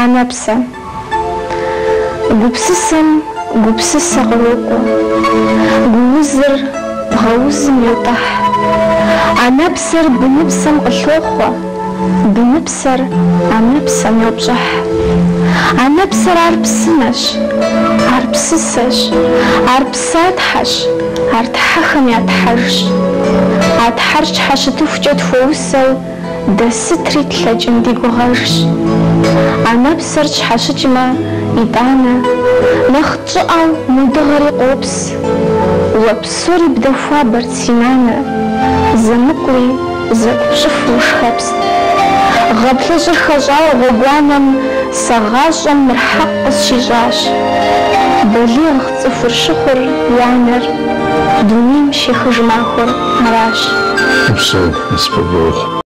Анэпсэ. Гупсысэм гупсысэ кърокӏуэ. Гуузыр бгъэузым йотӏыхь. Анэпсэр быныпсэм къылъохъуэ, быныпсэр анэпсэм йопщӏыхь. Анэпсэр ар псынэщ, ар псысэщ, ар псатхьэщ, ар тхьэхэм я тхьэжщ. А тхьэр тщхьэщытыхукӏэ тхуэусэу Дэ сытри тлъэкӏын ди гугъэжщ. Анэпсэр тщхьэщыкӏмэ, итӏанэ, нэхъ тщӏыӏэу мо дыгъэри къопс. Уэ псори бдэхуабэрт, си нанэ, зэмыкӏури зэкӏу пщӏыфу ушхэпст. Гъэ плӏыщӏыр хэщӏауэ гъуэгуанэм сэ гъащӏэм мыр хьэкъ къысщищӏащ. Балигъ цӏыхур щыхъур и анэр дунейм щехыж махуэр аращ. Упсэу, насыпыфӏэ ухъу.